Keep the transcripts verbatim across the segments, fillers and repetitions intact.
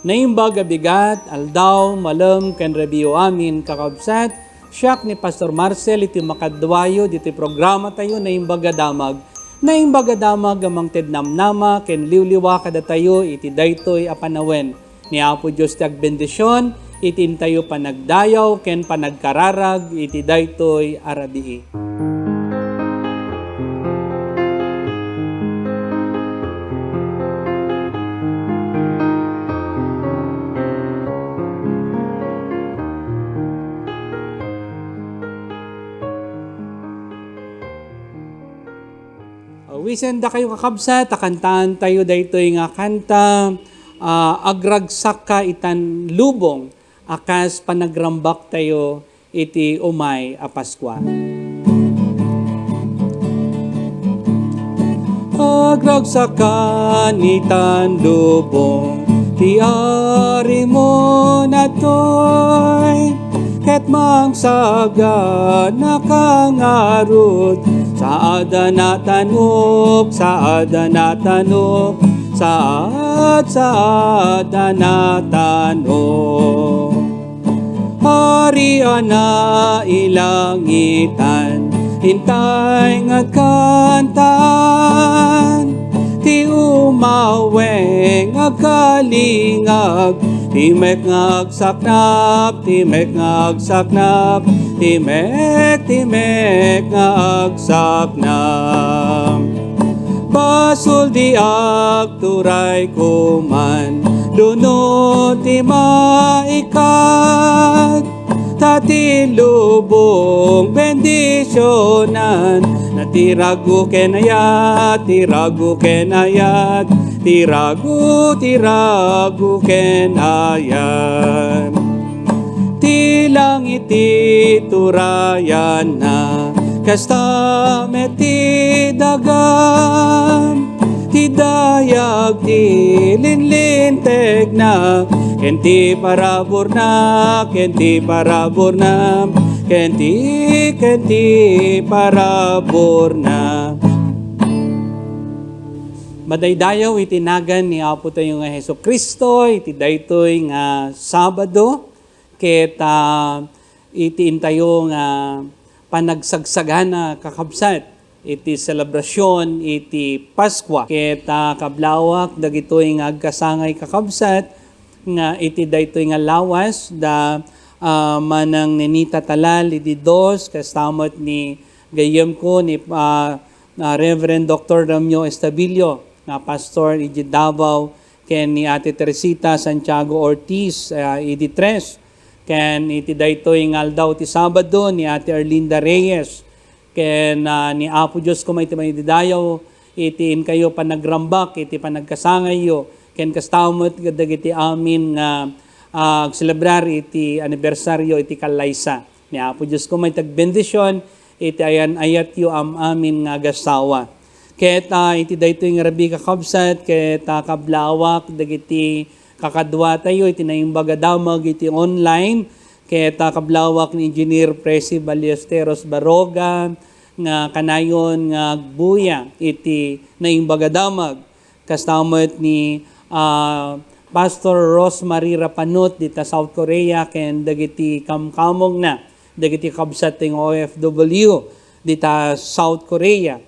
Naimbag a bigat, aldaw, malem, ken rabii amin, kakabsat, siak ni Pastor Marcel iti makaduayo ditoy programatayo, Naimbag a Damag. Naimbag a Damag a mangted namnama ken liwliwa kadatayo iti daytoy a panawen. Ni Apo Dios ti agbendision iti intayo panagdayaw ken panagkararag iti daytoy a rabii. Awisan dakayo, kakabsat, a kantaantayo daytoy nga kanta, ah, Agragsakka itan lubong, a kas panagrambaktayo iti umay a Paskua. Agragsakkan itan lubong ti Arimon adtoy, ket mangsagana ka ngarud, saadan a tanok, saadan a tanok, saad, saadan a tanok. Ari a nailangitan, intay nga agkantaan, ti umaweng agkalingag, ti mek nga agsaknap, ti mek nga agsaknap, ti mek, ti mek nga agsaknap. Basol di agturay koman, duno ti maikat, ta ti lubong bendisionan, na ti ragu ken ayat, ti ragu ken ayat, ti ragu, ti ragu ken ayat. Ti langit ti turayanna, kasta met ti daga, ti dayag ti linlintegna, ken ti paraburna, ken ti paraburna, ken ti, ken ti paraburna. Madaydayaw iti nagan ni Apo tayo nga Jesu-Cristo, iti daytoy nga Sabado, ket, ah, iti intayo nga panagsagsagana, kakabsat, iti selebrasyon iti Paskua. Ket, ah, kablawak dagitoy nga agkasangay, kakabsat, nga iti daytoy nga lawas da, ah, manang Nenita Talal idi dos, kasta met ni gayyemko ni, ah, ah, Reverend Doctor Romeo Estabillo nga pastor idi Davao, ken ni Ate Teresita Santiago Ortiz, ah, idi tres, ken iti daytoy nga aldaw ti Sabado ni Ate Erlinda Reyes, ken, ah, ni Apo Dios koma iti maididayaw iti inkayo panagrambak iti panagkasangayyo, ken kasta met dagiti amin nga, ah, agselebrar iti anibersaryo iti kallaysa. Ni Apo Dios koma iti agbendisyon iti ayan-ayatyo am-amin nga agassawa. Ket, ah, iti daytoy nga rabii, kakabsat, ket, ah, kablawak dagiti kakaduatayo iti Naimbag a Damag iti online, ket, ah, kablawak ni Engineer Presi Ballesteros Baroga nga kanayon nga agbuya iti Naimbag a Damag. Kasta met ni, ah, Pastor Rosemary Rapanut dita South Korea ken dagiti kamkamongna, dagiti kabsat ti O F W dita South Korea.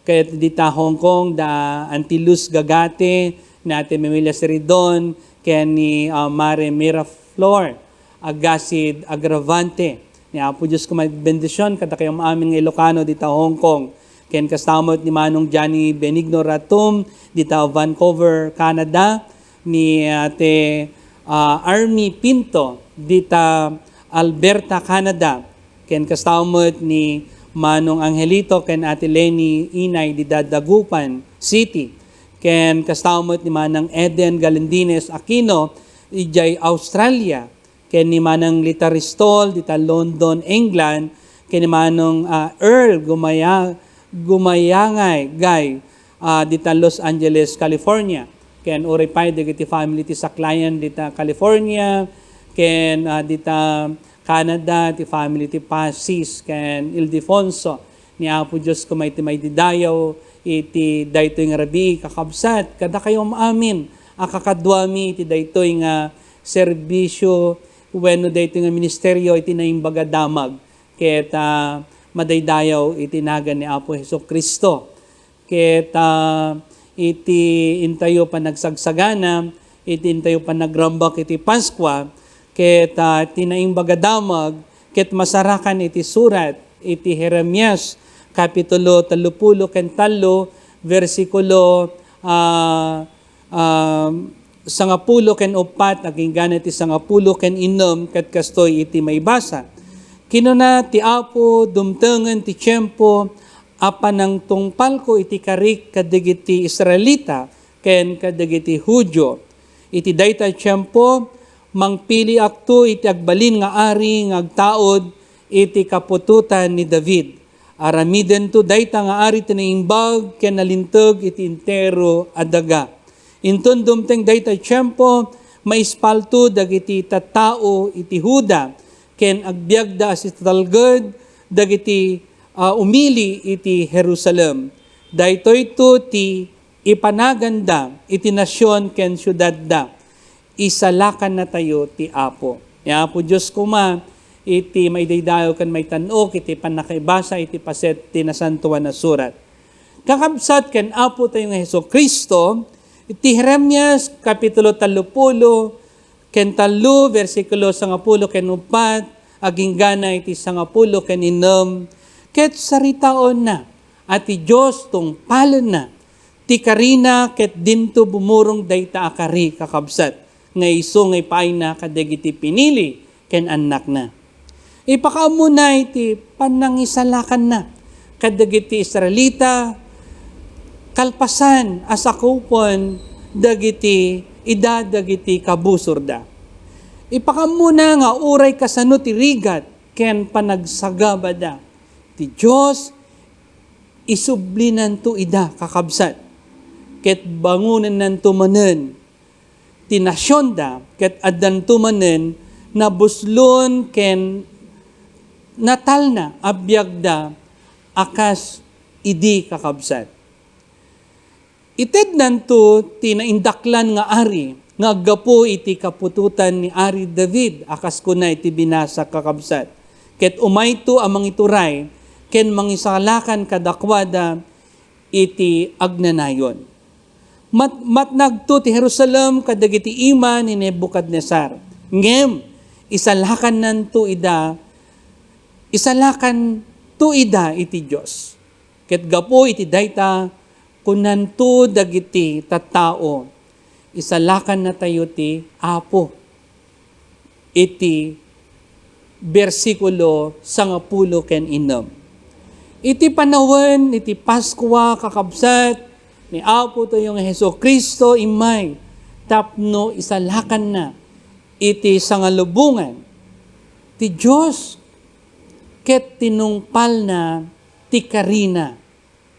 Ket dita Hong Kong, da Auntie Luz Gagate, ni Ate Memilia Siridon, ken ni, ah, Mare Mira Flor Agasid Agravante. Ni Apo Dios koma agbendisyon kadakayo amin nga Ilocano dita Hong Kong. Ken kasta met ni Manong Johnny Benigno Ratum dita Vancouver, Canada, ni Ate, ah, Army Pinto dita Alberta, Canada, ken kasta met ni Manong Angelito ken Ate Leni Inay dida Dagupan City, ken kasta met ni Manang Eden Galindines Aquino idiay Australia, ken ni Manang Lita Ristol dita London, England, ken ni Manong, ah, Earl Gumaya-, Gumayangay Gay, ah, dita Los Angeles, California. Ken uray pay dagiti family ti saklayan dita California, ken, ah, dita Canada, ti family ti Pasis ken Ildefonso. Ni Apo Dios koma iti maididayaw iti daytoy nga rabii, kakabsat, kadakayo amin a kakaduami iti daytoy nga serbisio wenno daytoy nga ministerio iti Naimbag a Damag ket, ah, madaydayaw iti nagan ni Apo Jesu-Cristo. Ket, ah, iti intayo panagsagsagana, iti intayo panagrambak iti Paskua, ket, ah, ti Naimbag a Damag ket masarakan iti surat iti Jeremias, kapitulo tallopulo ken tallo, bersikulo, ah, ah, sangapulo ken uppat, agingga iti sangapulo ken innem, ket kastoy iti maibasa. Kinuna ti Apo, dumtengen ti tiempo a panangtungpalko iti karik kadagiti Israelita ken kadagiti Judio. Iti dayta a tiempo, mangpiliakto iti agbalin nga ari nga agtaud iti kaputotan ni David. Aramidento dayta nga ari ti naimbag ken nalinteg iti entero a daga. Inton dumteng dayta a tiempo, maispalto dagiti tattao iti Juda ken agbiagda a sitalged dagiti, ah, umili iti Jerusalem. Daytoyto ti ipanaganda iti nasion ken siudadda. Isalakannatayo ti Apo. Ni Apo Dios koma iti maidaydayaw ken maitan-ok iti pannakaibasa iti paset ti Nasantoan a Surat. Kakabsat ken Apo tayo nga Jesu-Cristo, iti Jeremias, kapitulo tallopulo ken tallo, bersikulo sangapulo ken uppat, aginggana iti sangapulo ken innem, ket saritaenna a ti Dios tungpalenna ti karina ket dinto bumurong dayta a kari, kakabsat, nga isu nga ipaayna kadagiti pinili ken annakna. Ipakaammona iti panangisalakanna kadagiti Israelita, kalpasan a sakupen dagiti ida dagiti kabusorda. Ipakaammona nga uray kasano ti rigat ken panagsagabada, ti Dios isublinanto ida, kakabsat, ket bangonennanto manen ti nasionda, ket addanto manen nabuslon ken natalna a biagda a kas idi, kakabsat. Itednanto ti naindaklan nga ari nga aggapu iti kaputotan ni Ari David a kas kuna iti binasa, kakabsat. Ket umayto a mangituray ken mangisalakan kadakuada iti agnanayon. Mat-, matnagto ti Jerusalem kadagiti ima ni Nebucadnezzar. Ngem isalakannanto ida, isalakanto ida iti Dios. Ket gapu iti dayta, kunanto dagiti tattao, "Isalakannatayo ti Apo." Iti bersikulo sangapulo ken innem. Iti panawen iti Paskua, kakabsat, ni Apo tayo nga Jesu-Cristo immay tapno isalakanna iti sangalubongan ti Dios ket tinungpalna ti karina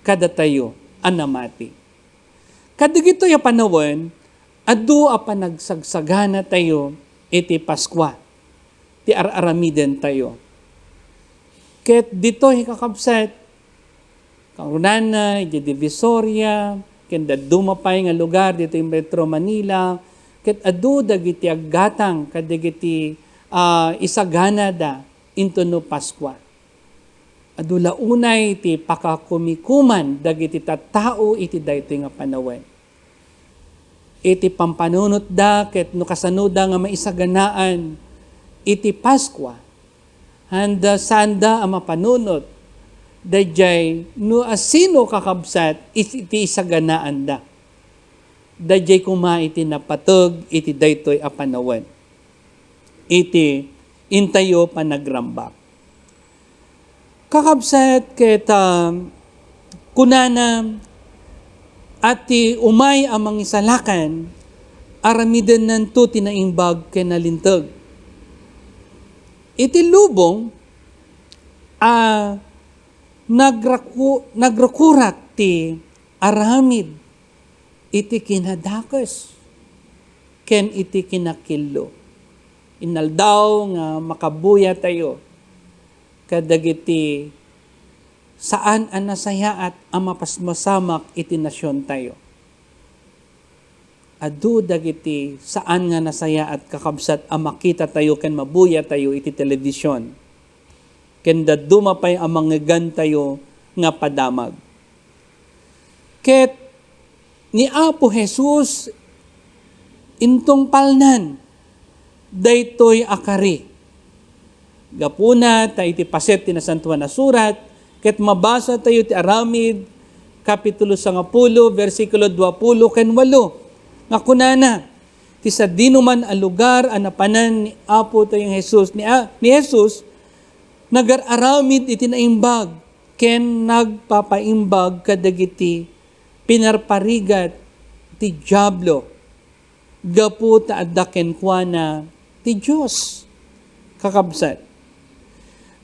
kadatayo a namati. Kadagitoy a panawen, adu a panagsagsaganatayo iti Paskua, ti ar-aramidentayo. Ket ditoy, kakabsat, kangrunana, idiay Divisoria, ken dadduma pay nga lugar ditoy Metro Manila, ket adu dagiti aggatang kadagiti, ah, isaganada intono Paskua. Adu la unay ti pakakumikuman dagiti tattao iti daytoy nga panawen. Iti pampanunotda ket no kasanoda nga maisaganaan iti Paskua, anda, saanda a mapanunot daydiay no asino, kakabsat, iti isaganaanda. Daydiay koma iti napateg iti daytoy a panawen. Iti intayo panagrambak. Kakabsat, ket, ah, kunana, a ti umay a mangisalakan, aramidennanto ti naimbag ken nalinteg. Iti lubong a nagraku-, nagrukurak ti aramid iti kinadakes ken iti kinakillo. Inaldaw nga makabuyatayo kadagiti saan a nasayaat a mapasmasamak iti nasiontayo. Adu dagiti saan nga nasayaat, kakabsat, a makitatayo ken mabuyatayo iti television. Ken dadduma pay a mangngegantayo nga padamag. Ket ni Apo Jesus, intungpalnan daytoy a kari. Gapuna ta iti paset ti Nasantoan a Surat, ket mabasa tayo ti Aramid, Kapitulo sangapulo, bersikulo duapulo ken walo, nga kunana, ti sadinoman a lugar a napanan ni Apo tayong Jesus, ni, a-, ni Jesus, nagar-aramid iti naimbag ken nagpapaimbag kadagiti pinarparigat ti Diablo gapu ta adda kenkuana ti Dios. Kakabsat,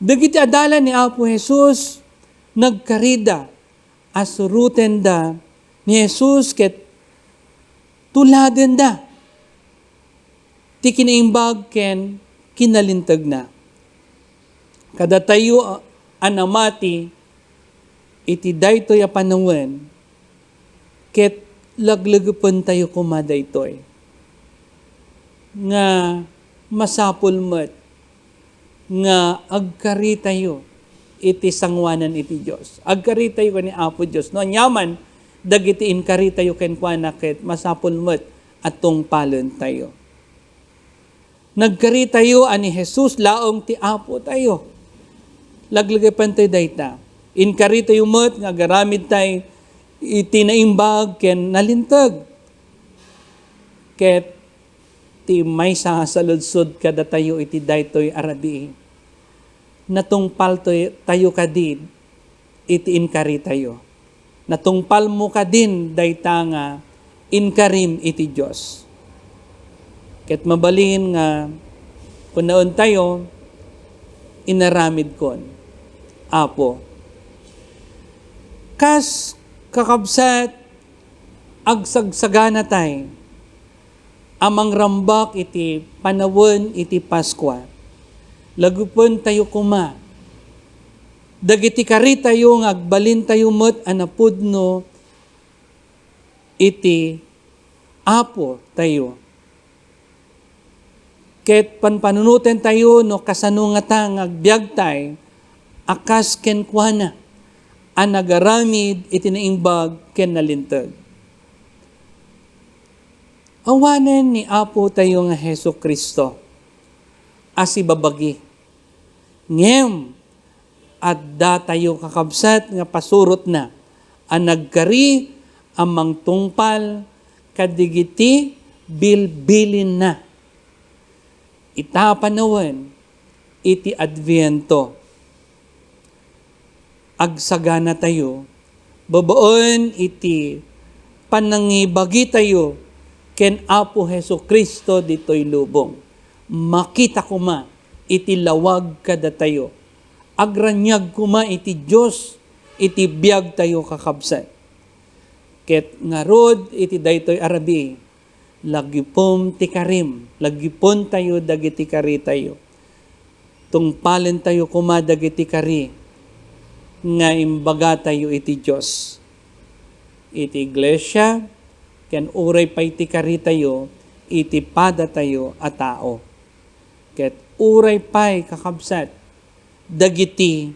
dagiti adalan ni Apo Jesus, nagkarida a surotenda ni Jesus ket tuladenda ti kinaimbag ken kinalintegna. Kadatayo a namati iti daytoy a panawen, ket laglegepentayo koma daytoy nga masapul met nga agkaritayo iti sangoanan iti Dios. Agkaritayo ken ni Apo Dios. No aniaman dagiti inkaritayo kenkuana, ket masapul met a tungpalentayo. Nagkaritayo a ni Jesus laeng ti Apo tayo. Laglegepentayo dayta. Inkaritayo met nga agaramidtayo iti naimbag ken nalinteg. Ket ti maysa a saludsod kadatayo iti daytoy a rabii, natungpaltayo kadi iti inkaritayo? Natungpalmo kadin dayta nga inkarim iti Dios? Ket mabalin nga kunaentayo, inaramidkon, Apo. Kas, kakabsat, agsagsaganatay a mangrambak iti panawen iti Paskua, lagipentayo koma dagiti karitayo nga agbalintayo met a napudno iti Apo tayo. Ket panpanunotentayo no kasano ngata nga agbiagtay a kas kenkuana a nagaramid iti naimbag ken nalinteg. Awanen ni Apo tayo nga Jesu-Cristo a sibabagi. Ngem, adda tayo, kakabsat, nga pasurotna a nagkari a mangtungpal kadagiti bilbilinna. Ita panawen iti Adviento, agsagana tayo babaen iti panangibagitayo ken Apo Jesu-Cristo ditoy lubong. Makita koma iti lawag kadatayo. Agraniag koma iti Dios iti biagtayo, kakabsat. Ket ngarud iti daytoy a rabii, lagipem ti karim, lagipentayo dagiti karitayo. Tungpalentayo koma dagiti kari nga imbagatayo iti Dios, iti iglesia, ken uray pay ti karitayo iti padatayo a tao. Ket uray pay, kakabsat, dagiti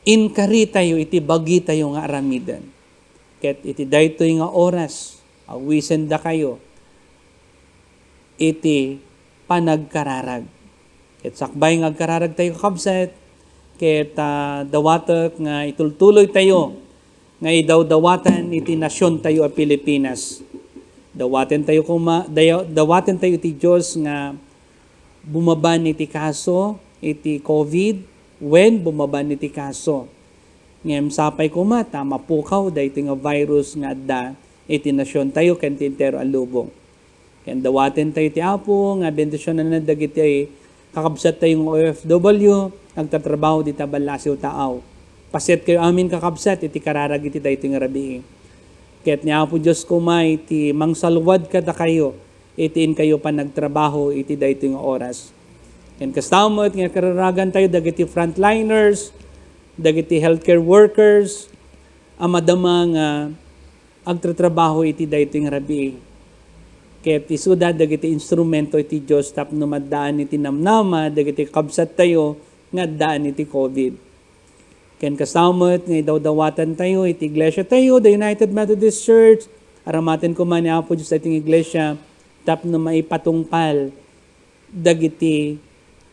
inkaritayo iti bagitayo nga aramiden. Ket iti daytoy nga oras, awisendakayo iti panagkararag. Ket sakbay nga agkararagtayo, kakabsat, ket, ah, dawatek nga itultuloytayo nga idawdawatan iti nasiontayo a Pilipinas. Dawatentayo koma, dayo-, dawatentayo iti Dios nga bumaban iti kaso iti covid, wen bumaban iti kaso. Ngem sapay koma ta mapukaw daytoy nga virus nga adda iti nasiontayo ken ti entero a lubong. Ken dawatentayo ti Apo nga bendisionanna dagiti kakabsattayo nga O F W, agtatrabaho dita ballasiw taaw. Pasetkayo amin, kakabsat, iti kararag iti daytoy nga rabii. Ket ni Apo Dios koma iti mangsalwad kadakayo iti inkayo panagtrabaho iti daytoy nga oras. Ken kasta met nga kararagantayo dagiti frontliners, dagiti healthcare workers a madama nga agtratrabaho iti daytoy nga rabii. Ket isuda dagiti instrumento iti Dios tapno maddaan iti namnama dagiti kabsattayo nga addaan iti covid. Ken kasta met nga idawdawatantayo iti iglesiatayo, the United Methodist Church, aramaten koma ni Apo Dios daytoy nga iglesia tapno maipatungpal dagiti,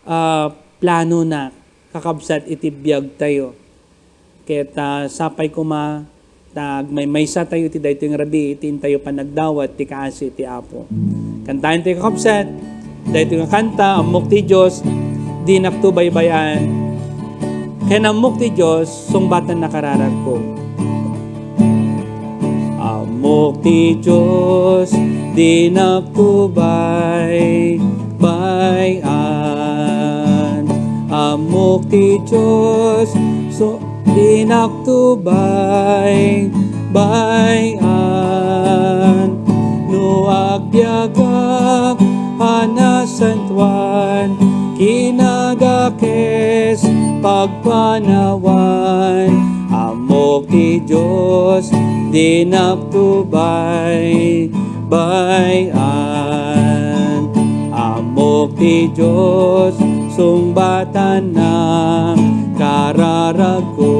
ah, planona kakabsat iti biagtayo. Ket, ah, sapay koma ta agmaymaysatayo iti daytoy nga rabii iti intayo panagdawat ti kaasi ti Apo. Kantaentayo kakabsat daytoy nga kanta, Ammok ti Dios, dinakto baybay-an. Ken ammok ti Dios, sungbatanna kararagko. Ammok ti Dios, dinakto baybay-an. Ammok ti Dios, so, dinakto baybay-an. No agbiagak a nasantoan, kinadakes pagpanawan. Ammok ti Dios, dinakto baybay-an. Ammok ti Dios, sungbatanna kararagko.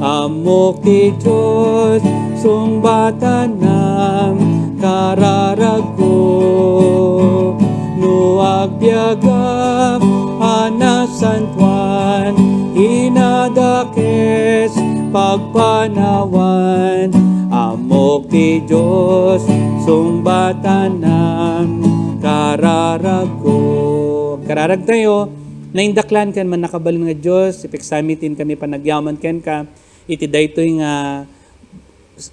Ammok ti Dios, sungbatanna kararagko. No agbiagak a nasantoan, kinadakes pagpanawan. Ammok ti Dios, sungbatanna kararagko. Kararagtayo, naindaklan ken mannakabalin nga Dios, ipigsami ti inkami panagyaman kenka iti daytoy nga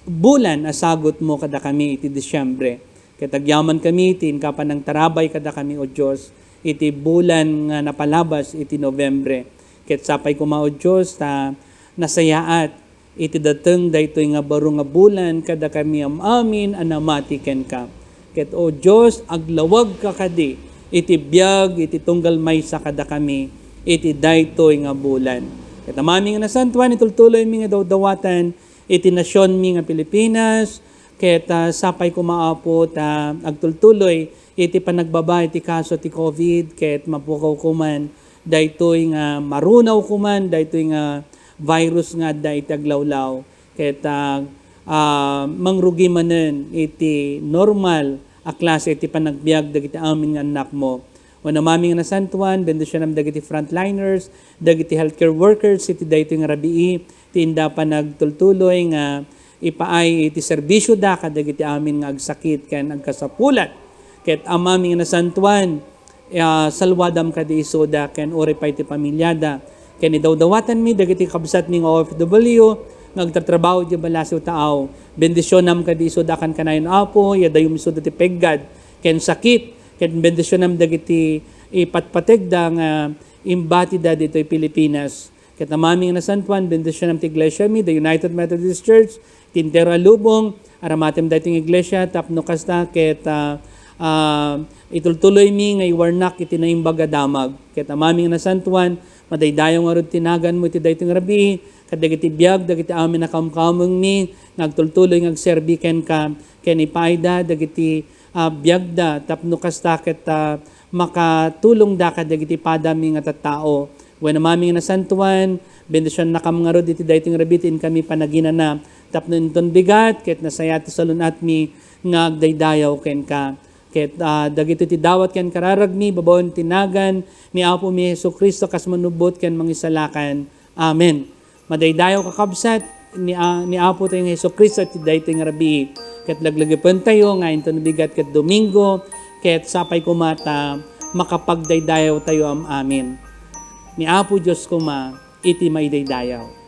bulan a sagutmo kadakami iti Disiembre. Ket agyamankami ti inka panangtarabay kadakami, O Dios, iti bulan nga napalabas iti Noviembre. Ket sapay koma, O Dios, ta nasayaat iti dateng daytoy nga baro nga bulan kadakami am-amin a namati kenka. Ket, O Dios, aglawagka kadi iti biag iti tunggal maysa kadakami iti daytoy nga bulan. Ket Amami nga nasantuan, itultuloymi nga dawdawatan iti nasionmi nga Pilipinas, ket, ah, sapay koma, Apo, ta agtultuloy iti panagbaba iti kaso ti covid, ket mapukaw koman daytoy nga marunaw koman daytoy nga virus nga adda iti aglawlaw, ket, ah, ah, mangrugi manen iti normal a klase iti panagbiag dagiti amin nga annakmo. Wen Amami nga nasantuan, bendisionam dagiti frontliners, dagiti healthcare workers iti daytoy nga rabii, ti inda panagtultuloy nga ipaay iti serbisioda kadagiti amin nga agsakit ken agkasapulan. Ket Amami nga nasantuan, ah, salwadam kadi isuda ken uray pay ti pamiliada. Ken idawdawatanmi dagiti kabsatmi nga O F W nga agtatrabaho iti balasiw taaw. Bendisionam kadi isuda a kankanayon, Apo, ya dayum isuda ti peggad ken sakit, ken bendisionam dagiti ipatpategda nga imbatida ditoy Pilipinas. Ket Amami nga nasantuan, bendisionam ti iglesiami, the United Methodist Church, ti entero a lubong, aramatem daytoy nga iglesia, tapno kasta ket, ah, ah, itultuloymi nga iwarnak iti naimbag a damag. Ket Amami nga nasantuan, madaydayaw ngarud ti naganmo iti daytoy nga rabii, ket dagiti biag, dagiti amin a kamkamengmi, nga agtultuloy nga agserbi kenka, ken ipaayda dagiti, ah, biagda, tapno kasta ket, ah, makatulongda kadagiti padami nga tattao. Wen Amami nga nasantuan, bendisionnakam ngarud iti daytoy nga rabii ti inkami panaginana, tapno inton bigat ket nasayaat ti salun-atmi nga agdaydayaw kenka. Ket, ah, dagitoy ti dawat ken kararagmi babaen ti nagan ni Apomi Jesu-Cristo kas manubbot ken mangisalakan. Amen. Madaydayaw, kakabsat, ni, ah, ni Apotayo nga Jesu-Cristo iti daytoy nga rabii. Ket laglagipentayo nga inton bigat ket Domingo, ket sapay koma ta makapagdaydayawtayo am-amin. Ni Apo Dios koma iti maidaydayaw.